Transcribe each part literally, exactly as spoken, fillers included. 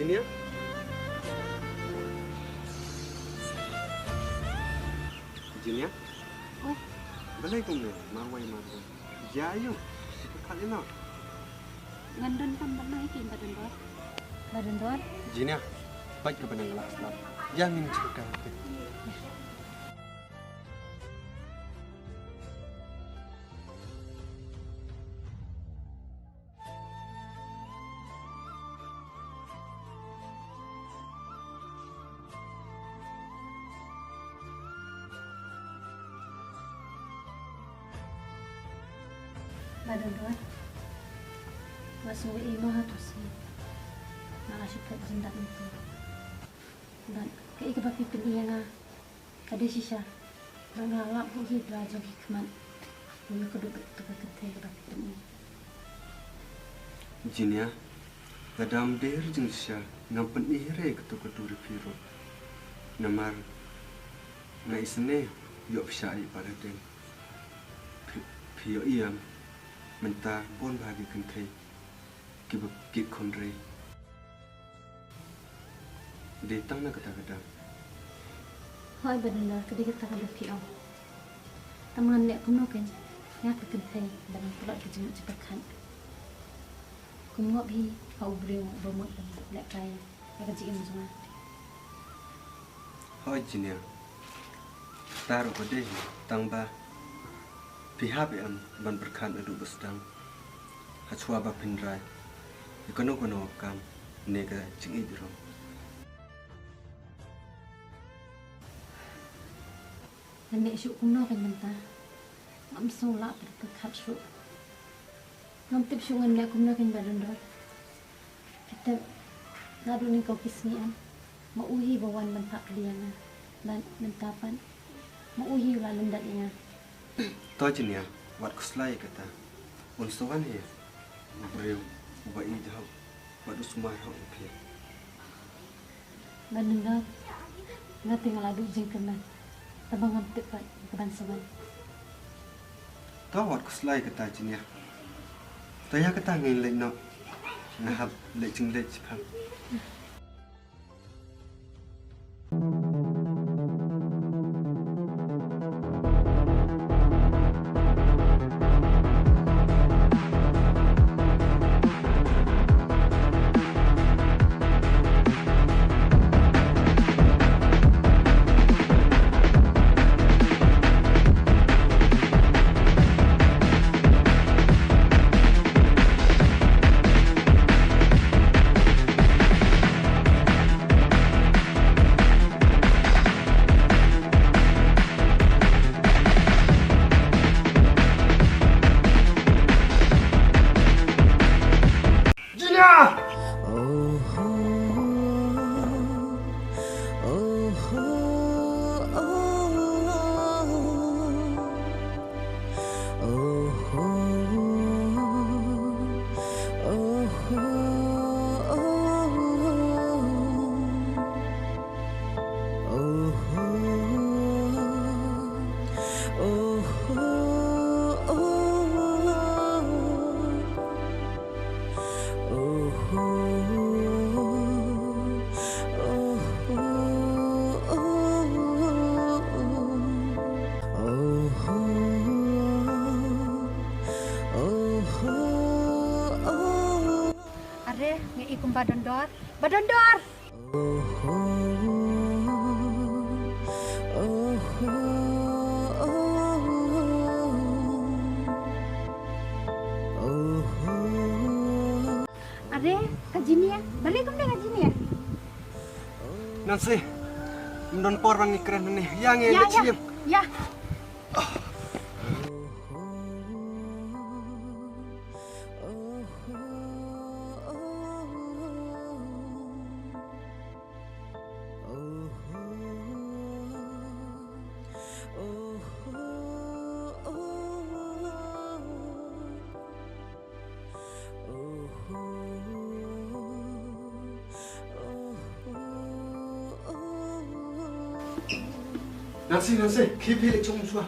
Jinia? Jinia? Oi. Balei kumne? Marwei marwei. Ïa ïu. Ka khat ïa no. Ngan don kam ban ai ki ba don dor. Ba don dor. Jinia. Pait ka ba nang lak slap. Ïa ngin chukar. Ba don dor. Wat sngew ïa i mo ha to sngi. Nga la shu phet jingdap ntu. Bad kaei kaba phi pyni ïa nga ka dei shisha. Bad nga lap buh hi da la jong ki khmat. Ïa ka duk duk ka kynthei kaba phi pyni. Jinia, lada ym dei jingshisha ngam pyni hi re kato kato ri phi ruh. Namar nga isynei ïoh phi shah ïa i para deng. Phi, phi ïohi em, mynta bun bha ki kynthei kiba kit khun rei. Dei tang na kata ka daw. Hooid, ba don dor, ka dei kata kaba phi ong. Tang ngan leh kumno kein, nga ka kynthei ba dang tlot ka jingmut jingpyrkhat. Kum ngop hi ha u briew ba mut ban lehkai ïa ka jingim jong nga. Hooid Jinia. Kata ruh ka dei, tang ba phi hap ïa em ban pyrkhat naduh ba sdang. Hashwa ba phin rai ïa kano kano ka kam ne ka jingïeit ruh. Ngan leh shuh kumno kein mynta? Ngam sngew lah pyrkhat shuh. Ngam tip shuh ngan leh kumno kein ba don dor. Phi tip, naduh nyngkong ki sngi em, ma u hi ba wan ban phah kylli ïa nga. Bad mynta pat ma u hi u la lyndet ïa nga. To Jinia, wat khuslai ïa kata. Un sa wan hi u briew uba ïeit hok bad u sumar hok ïa phi. Ba don dor, nga te nga la duh jingkyrmen. Tangba ngam tip pat ïa kaban sa wan. To wat khuslai ïa kata Jinia. To ïa kata ngin leit noh. Nga hap leit jingleit shipang. Jinia! Are, nga i kumba don dor. Ba don dor! Are, ka Jinia, balei kumne ka Jinia? Nancy, ym don por ban ngi kren hangne. Ïa ngi leit sha ïing. Ïa. Nancy, Nancy, khie phi leit shong shuwa.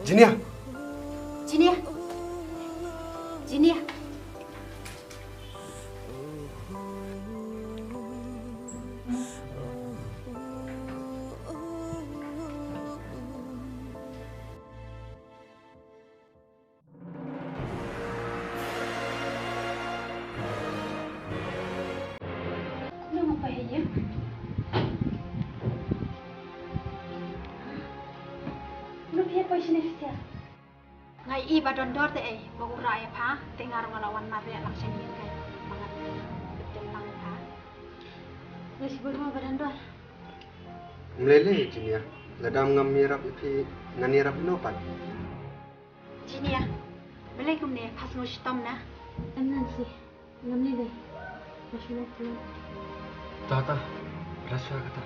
Jinia. Jinia. Jinia. Kumno ma poi ha ïing? Kumno phi ïa poi shane shisha? Nga ïohi ba don dor te ei ba u rah ïa pha, te nga ruh nga la wan mareh lang sha ïing kai ba ngan tip lang ïa pha. Nga shu bun mo ba don dor. Ym lei lei Jinia, lada ngam ïarap ïa phi ngan ïarap ïano pat? Jinia, balei kumne, pha sngew shitom na? Em Nancy, ngam lei lei. Pha shu leh kumne. Ta ta, pha shu kata.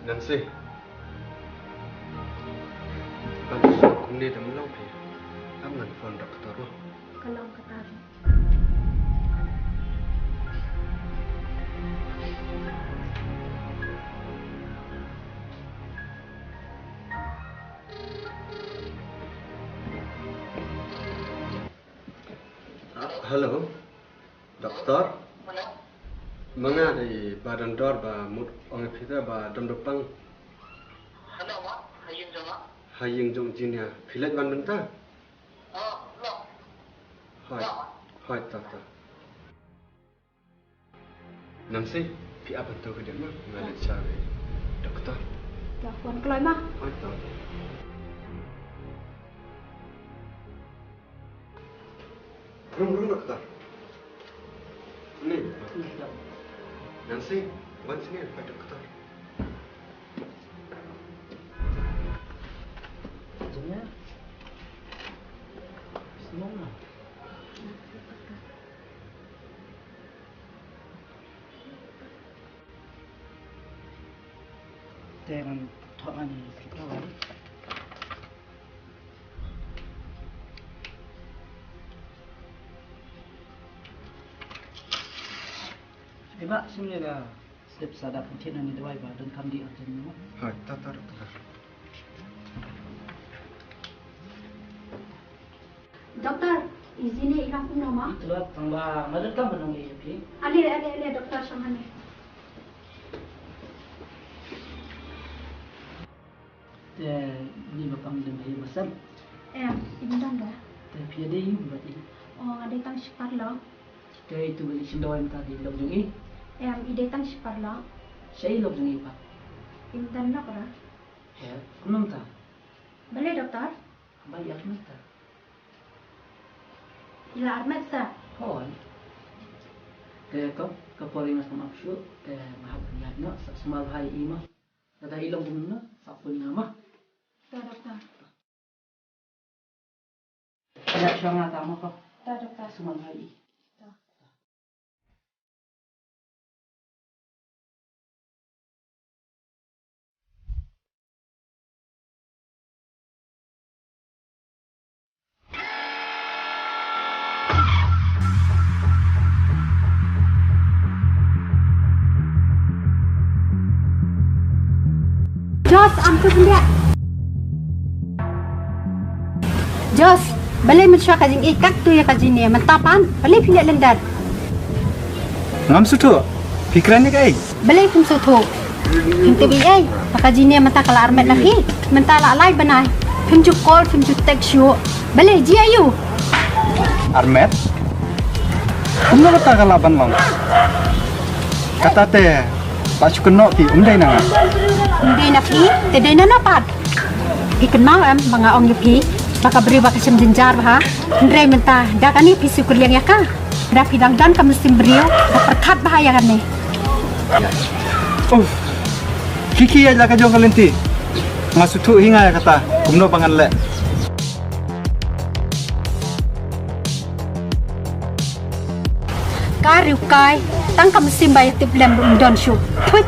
Nancy. Ban shu kumne da mlong phi. Am ngan phone doctor mo. Ka long kata ruh. Ah, hello. Doctor? Hello? Ma nga dei ba don dor ba mut ong ïa phi te ba don ba pang. Hello, ma? Ha ïing jong ma? Ha ïing jong Jinia. Phi leit ban mynta? Oh, hello. Hoi. Hello, ma? Hoi, ta, ta. Nancy, phi ap hangto ka dei ma? Nga leit sha ka doktor. To, wan kloi ma. Hoi, to. Rung, rung, doktor. Ni. Nancy, wan sini, ka doktor. Sini. Sini, ma. Te ngan thoh ngan thoh. Eba, sum ïa ka slip sa da pynthit na ni dawai ba don kam dih urgent mo. Hoi, ta ta ta. Doktor, i Jinia i long kumno ma? Tlot tang ba nga donkam ban ong ïa phi. Ale, ale, ale, doktor, shong hangne. Te ni ba kam dang ïa masam. Em, i don da. Te phi ïa dei ïa u ba i. Oh, nga dei tang shi paralok. Te itu ba i shin dawai mynta dei lok jong i. Em, i dei tang shi paralok. Shaei lok jong i pat? I don lok ra. He, kumno mynta? Balei doktor? Ba ïa kumta. I la armet sa? Hooid. Te ko, ka por nga sngewthuh shuh, te nga hap ban ïaid noh, sa sumar bha ïa i mo. Lada i long kumno, sa phone ïa nga mo. To doktor. Ïa shuwa nga ta mo ko. To doktor. Sumar bha ïa i. To. Jos, am tu pyndiah. Jos, balei mynshuwa ka jingïeit katto ïa ka Jinia, mynta pat balei phi leh lyndet? Ngam sngewthuh. Phi kren ïa kaei? Balei phim sngewthuh? Phim tip ei ei ba ka Jinia mynta ka la armet na phi. Mynta la lai bnai phim ju call, phim ju text shuh. Balei, jia aiu? Armet? Kumno kata ka lah ban long? Kata te ba shu kynnoh phi, um dei na nga. Um dei na phi, te dei na no pat? Phi kynmaw em ba nga ong ïa phi ba ka briew ba ka shem jynjar bha? Hynrei mynta da kane phi shu kylliang ïa ka. Lada phi dang don ka mynsiem briew, da pyrkhat bha ïa kane. Uff. Khie khie ïa la ka jong ka lynti. Nga sngewthuh hi nga ïa kata. Kumno ba ngan leh? Ka riewkai, tang ka mynsiem ba ïa tip lem ruh ym don shuh. Phuit.